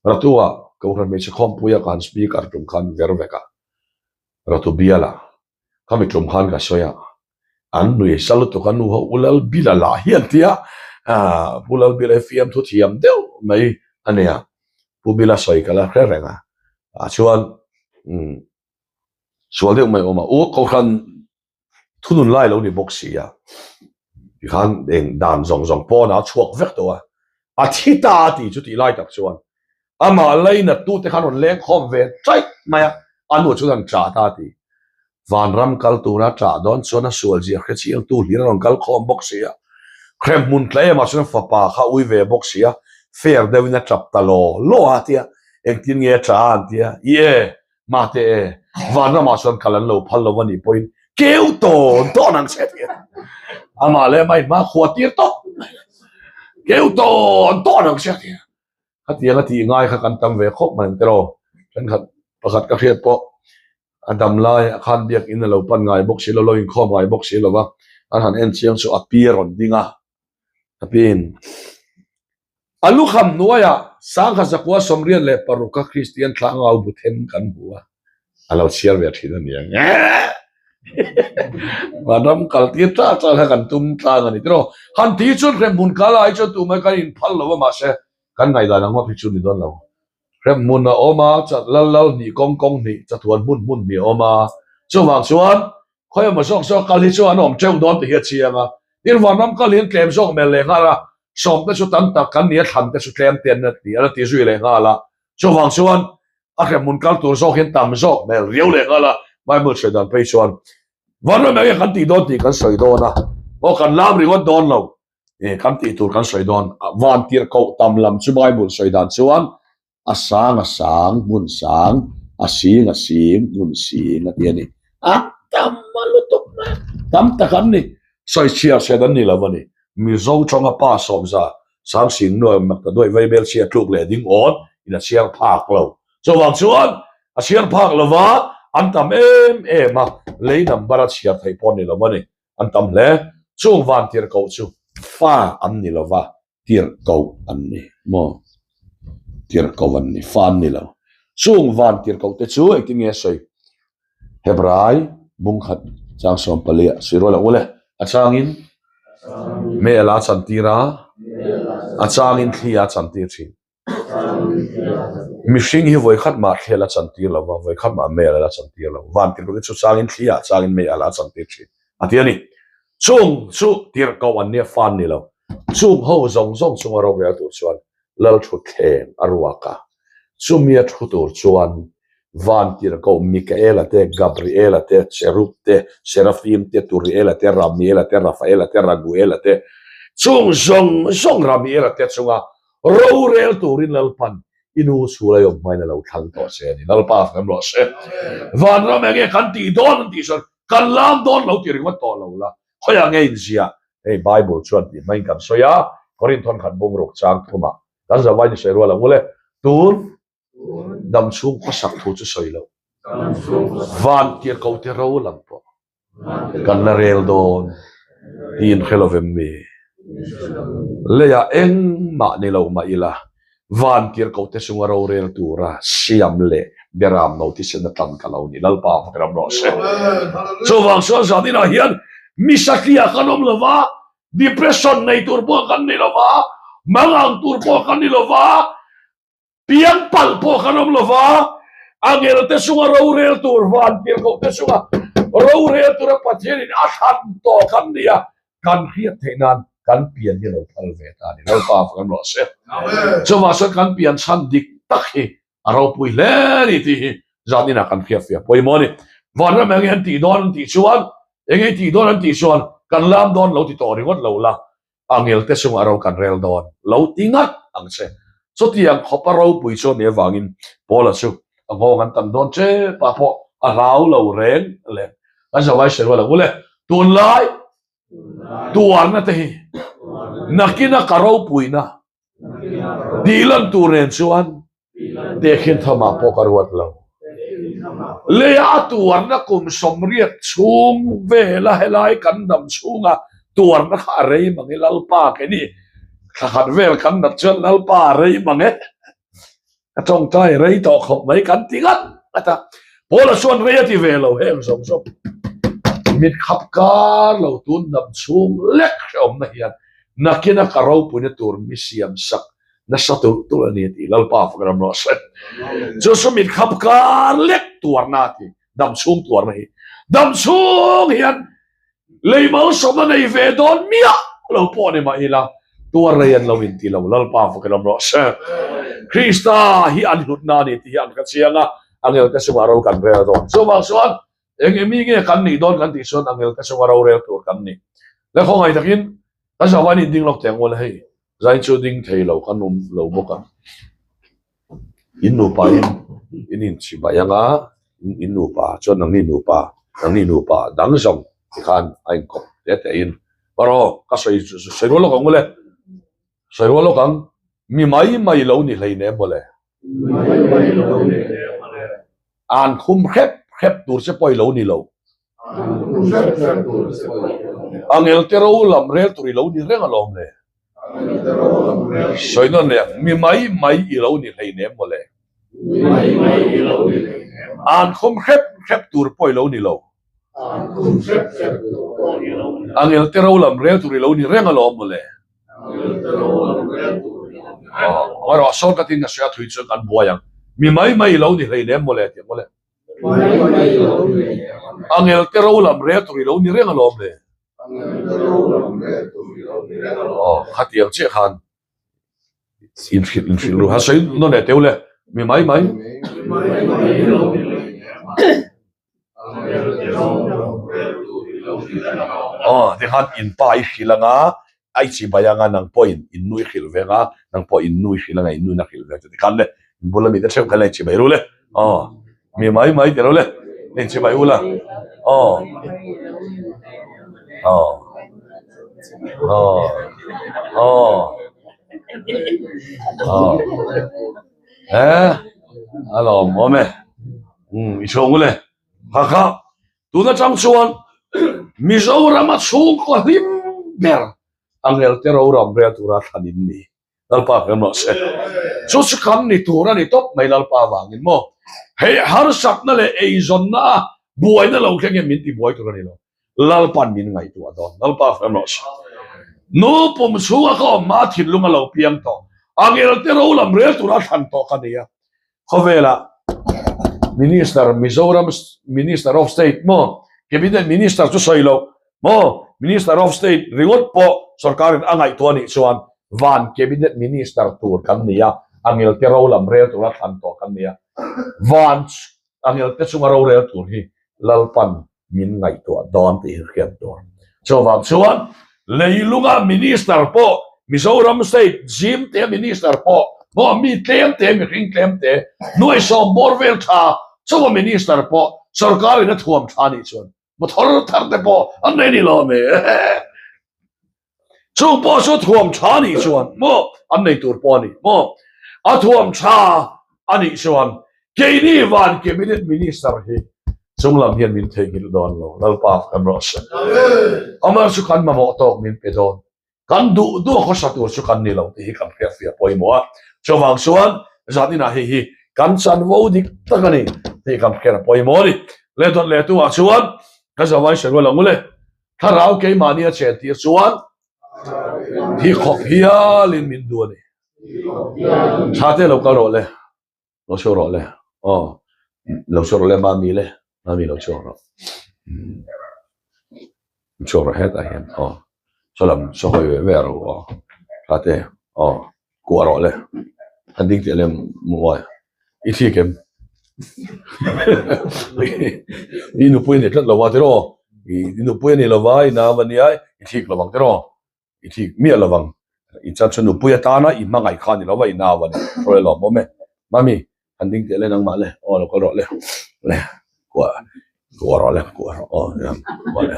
Ratu ah Kohhran hmeichhe khawmpuia ka han speaker tum khan ver vek a, Ratu biala Khami tum khan ka sawi a, an nui sa lutuk a nu ho U Lalbila lah hi an ti a, Pu Lalbila hi fiamthu thiam deuh mai a nia, Pu Bila sawi ka la hre reng a, ah chuan sual deuh mai a awm a, U Kohhran thunun lai lo ni bawk si a, tikhan eng dan zawng zawng pawnah a chhuak vek tawh a, a thi ta a tih chu tih lai tak chuan Amah lainat tute khan rawn leng khawm ve chaih mai a, a nu chuan an ṭah ta a ti. Vanram kal tura ṭah dawn chuan a sual zia hre chiangtu hlir a rawn kal khawm bawk si a. Hrem hmun tla emah chuan fapa kha ui ve bawk si a, fair deuhin a ṭap ta law law a tia, engtin nge a ṭah a an tia, i e, mate e, vanramah chuan kal an lo phal lo a nih pawhin keu tawn tawn ang che tia. Amah leh amah inhma khua tir tawp mai a, keu tawn tawn ang che tia. Khatiang a tih ngai kha kan tam ve khawp mai ang tiraw? Thenkhat pakhat ka hriat pawh a dam lai a khan biakin a lo pan ngai bawk si lo, lo inkhawm ngai bawk si lo va, an han en chiang chu a pi a rawn ding a, a piin a lukham hnuaiah sangha zakua 86 a Kristian tlangau bu then kan hmu a. A lo chhiar ve thin a ni ang e. Vanram kal tir tla tla kha kan tum tlang a ni tiraw. Han ti chuan hremhmun kal ai chuan tumah kan inphal lo a mahse kan ngaihdan ang ngawt hi chu ni dawn lo. Hremhmun a awm a, lal lal hnih kawng kawng hnih, chatuan hmun hmun hnih a awm a. Chuvang chuan khawi emaw zawk zawk kal hi chu an awm teuh dawn tih hi a chiang a. Tin vanram kal hi an tlem zawk hmel leh nghal a, sawm te chu tam tak kan ni a thlan te chu tlem te an la ti zui leh nghal a. Chuvang chuan a hremhmun kal tur zawk hian tam zawk hmel riau leh nghal a, Bible sawi dan phei chuan Vanram enge kan tih dawn tih kan sawi dawn a, aw kan lam ringawt dawn lo, eh kan tih tur kan sawi dawn, van tirhkoh tam lam chu Bible sawi dan chuan a sang a sang hmun sang, a sing a sing hmun sing a ti a ni. A tam a lutuk mai, tam tak an ni, sawi chhiar chhiat an ni lo a ni. Mizo tawnga pa sawmza Sangsing nuai mak ta duai vaibel chhia tluk leh ding awn in a chhiar phak lo. Chuvang chuan a chhiar phak lova an tam em em a, lei number a chhiar theih pawh ni lo a ni. An tam hle. Chung van tirhkoh chu fa an ni lova, tirhkoh an ni maw? Tirhkoh an ni, fa an ni lo. Chung van tirhkoh te chu engtin nge a sawi? Hebrai bungkhat chang 14 ah sawi rual ang u le. A changin mel a chantir a, a changin thli a chantir thin. Mihring hi vawikhat mah thli a la chantir lo va, vawikhat mah mel a la chantir lo. Van tirhkoh te chu changin thli ah changin mei a la chantir thin a ti a ni. Chung chu tirhkoh an nia fan ni lo. Chung ho zawng zawng chunga rorel tur chuan Lalthutthleng a ruak a, chumi a thu tur chuan Vantirhkoh Mikaela te, Gabriela te, Cherub te, Serafim te, Turiela te, Ramiela te, Rafaela te, Raguela te, chung zawng zawng Ramiela te chunga rorel turin Lalpan i nu chhul a awm hmain a lo thlang tawh che a ni. Lalpa fem rawh se. Vanram enge kan tih dawn an tih chuan kan lam dawn lo ti ringawt tawh lo la, khawiah nge inziah? Hei Bible chuan tih hmain kan sawi a, Korinthon khat bungruk chang thumah kan zavai ni sawi rual ang u le, tun damchhung khawsak thu chu sawi loh, van tirhkoh te ro lam pawh kan la rel dawn tiin hre lovem mi? Leiah engmah ni lo mah ila, van tirhkoh te chunga rorel tura siam leh beram no thisen a tlan ka lo ni. Lalpa fak ram rawh se. Chuvang chuan zan inah hian mi satliah kan awm lo va, depression nei tur pawh kan ni lo va, mangang tur pawh kan ni lo va, piang palh pawh kan awm lo va, angel te chunga rorel tur, van tirhkoh te chunga rorel tura Pathianin a thlan tawh kan ni a, kan hriat theih nan kan pian hi lo phal ve ta a ni. Lalpa fak an rawh se. Chuvang chuan kan pian chhan dik tak hi a ropui hle a ni tih hi zan inah kan hriat fiah pawimawh a ni. Vanram eng nge an tih dawn an tih chuan, eng nge i tih dawn an tih chuan kan lam dawn lo ti tawh ringawt lo la, angel te chungah ro kan rel dawn lo ti ngat ang che. Chutiang khawpa ropui chu a nih avangin Paula chu a nghawng an tam dawn tep a pawh a hlau lo reng leh kan zavai sawi rual ang u le. Tunlai tuarna te hi nakina ka ropuina. Tih lan tur nen chuan tehkhin thamah pawh ka ruat lo. Leia a tuarna kum 80 chhung vela helai kan dam chhunga tuarna kha a rei mang e Lalpa ke ni. Thla khat vel kan nat chuan Lalpa a rei mang e. Ka tawngtai rei tawh khawp mai kan ti ngat ngat a. Paula chuan rei a ti ve lo heng zawng zawng. Mit khap kar lo tun dam chhung lek hrehawmna hian nakina ka ropuina tur mi siam sak nasa tulh tulh a ni a ti. Lalpa fak ram rawh se. Chu chu mit khap kar lek tuarna a ti. Dam chhung tuarna hi. Dam chhung hian Lei malsawmna nei ve dawn miah lo pawh ni mah ila, tuar rei an lo inti lo, Lalpa fak ram rawh se. Krista hi an hlutna a ni tih hi an hre chiang a, angelte chungah ro kan rel dawn. Chuvang chuan eng emi nge kan nih dawn kan tih chuan angelte chunga rorel tur kan ni. Le khawngaih takin kan zavain in ding lawk teh ang u le hei. Zai chu ding thei lo kan awm lo bawk a, in nupa in in inchibai ang a, in nupa chuan nangni nupa nangni nupa dang zawng tikhan a inkawp te te in erawh ka sawi sawi rual lawk ang ule, sawi rual lawk ang mi mai mai lo ni hlei nem mawle, an khum hrep hrep tur che pawh i lo ni lo. Angel te ro lam rel tur i lo ni reng alawm le. Sawi nawn leh ang, mi mai mai i lo ni hleinem maw le. An khum hrep hrep tur pawh i lo ni lo. Angel te ro lam rel tur i lo ni reng alawm maw le. Amaherawh sawn ka tin ka sawi a thui chuan kan buai ang, mi mai mai i lo ni hleinem maw le tih ang maw le. Angel te ro lam rel tur i lo ni reng alawm le. Aw, khatiang chiah khan inhrilh inhrilh ru. Ha sawi nawn leh teu le, mi mai mai. Aw, tikhan in pa i hrilh anga A i chibai anga nang pawhin in nui hrilh ve anga, nang pawh in nui hrilh anga in nuina hrilh ve chu tikhan le, in bula mite theuh khan la in chibai ru le, aw mi mai mai ti ro le, la in chibai u la, aw aw aw aw aw he a lawm awm e, um i chhung u le, kha kha Tun atang chuan Mizorama chhungkaw hlim ber angel te ro ram rel tura thlan in ni. Lalpa hmel rawh se. Chu chu kan ni tur a ni tawp mai Lalpa vangin maw. Hei harsatna leh eizawnna a buaina lo thleng hian min ti buai tur a ni lo. Lalpan min ngaihtuah dawn. Lalpa hmel rawh se. Nu pum chhunga ka awm hma thinlung a lo piang tawh. Angel te ro lam rel tura thlan tawh ka ni a. Khawvela Minister Mizoram Minister of State maw Cabinet Minister chu sawi loh maw Minister of State ringawt pawh sorkarin a ngaihtuah anih chuan van Cabinet Minister tur kan ni a, angelte ro lam rel tura thlan tawh kan ni a, van angelte chunga rorel tur hi Lalpan min ngaihtuah dawn tih hi hriat tur. Chuvang chuan leilunga minister pawh Mizoram state zim te minister pawh maw mi tlem te mihring tlem te nuai sawm bawr vel tha chauha minister pawh sorkar in a thuam tha nih chuan motor thar te pawh an nei ni lo me. Chung pawh chu thuam tha nih chuan maw an nei tur pawh a ni maw? A thuam tha a nih chuan keini van cabinet minister hi chunglam hian min theihnghilh dawn lo Lalpa kan rawh se. Amah chu kan mamawh tawk min pe dawn. Kan duh duh a khawsa tur chu kan ni lo tih hi kan hriatfiah pawimawh a. Chuvang chuan zan inah hei hi kan chanvo dik tak a ni tih kan hriat a pawimawh a ni. Leh dawt leh tu ah chuan ka zavai sawi rual ang u le. Thlarau keimahni a chen tir chuan thi khawp hialin min duh a ni. Tha te lo kal rawh le, lo chhuak rawh le, aw lo chhuak rawh le mami le, mami lo chhuak rawh. Chhuak rawh hetah hian aw saw lam saw hawi ve ve rawh aw tha te aw. Kuah rawh le, a ding teh le Muai, i thlik em? I nupui a ni tlat lo va tiraw? I nupui a ni lo va, i nau a nia, i thlik lo vang tiraw? I thlik miah lo vang. I chan chu nupui atana i hmangaih kha a ni lo va, i nau a ni. Hruai lawm awm e. Mami, han ding teh le nangmah le, aw lo kal rawh le, le kuah kuah rawh le kuah rawh aw kuah le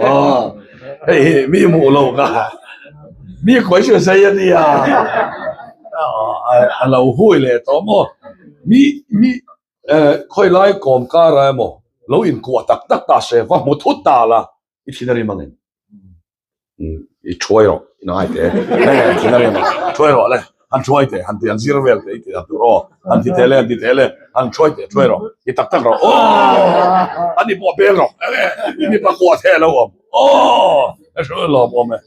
aw hei hi mi hmuh lo ka. Mi kuai chu zai a nia. A lo hui leh tawh maw? Mi mi khawi lai kawm kar a emaw lo inkuah tak tak ta se va hmu thut ta la i thin a rim ang em? I thuai rawh i ngai teh e thin a rim ang thuai rawh le han thuai teh han ti han zir vel teh i ti han tur aw han ti teh le han ti teh le han thuai teh thuai rawh i tak tak rawh aw ani pawh peng rawh i mipa kuah theh lo awm aw a hru lawm awm e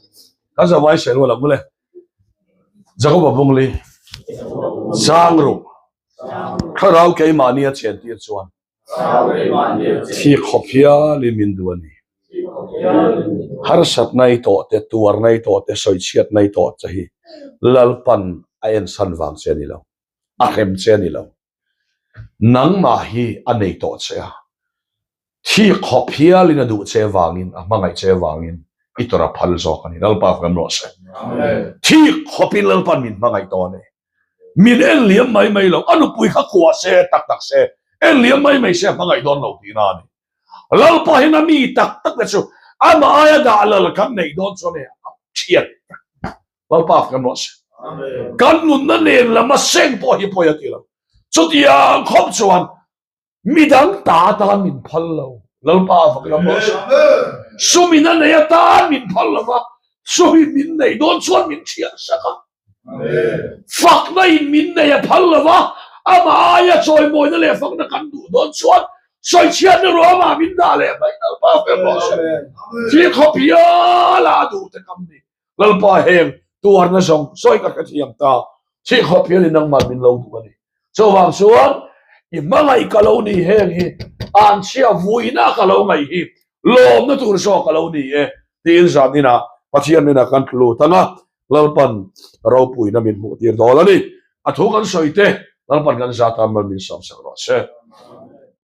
kan zavai sawi rual ang mawle Jakoba Bungli Chang ru thlarau keimahni a chen tir chuan Thi khawp hialin min duh a ni. Harsatna i tawh te, tuarna i tawh te, sawichhiatna i tawh che hi Lalpan a ensan vang che a ni lo, a hrem che a ni lo. Nangmah hi a nei tawh che a, thi khawp hialin a duh che vangin, a hmangaih che vangin i tawrh a phal zawk a ni. Lalpa fak rawh se. Thi khawpin Lalpan min hmangaih tawh a ni. Min en liam mai mai lo, a nupui kha kuah se, tak tak se, en liam mai mai se a hmangaih dawn lo tihna a ni. Lalpa hian a mi tak tak te chu amah aia dah lal kan neih dawn chuan e a thiat tak. Lalpa kan rawh se. Kan nunna nen lam a seng pawh hi pawi a ti lo. Chutiang khawp chuan Midang ta atan min phal lo. Lalpa a vak lam rawh se. Sumin a nei atan min phal lo va, sumin min neih dawn chuan min thiah sak a. Fakna in min nei a phal lo va, amah aia chawimawina leh fakna kan duh dawn chuan sawichhiatna ruamah min dah leh mai. Lalpa a fem rawh se. Thil khawp hial a a duh te kam ni. Lalpa heng tuarna zawng sawi ka hrethiam ta, thih khawp hian i nangmah min lo duh a ni. Chuvang chuan i hmangaih ka lo ni heng hi anchhia vuina ka lo ngaih hi lawmna tur zawk ka lo ni e tiin zan inah Pathian hnenah kan tlu tang a, Lalpan ropuina min hmuh tir dawn a ni. A thu kan sawi te Lalpan kan zat a mal min sawm sak rawh se.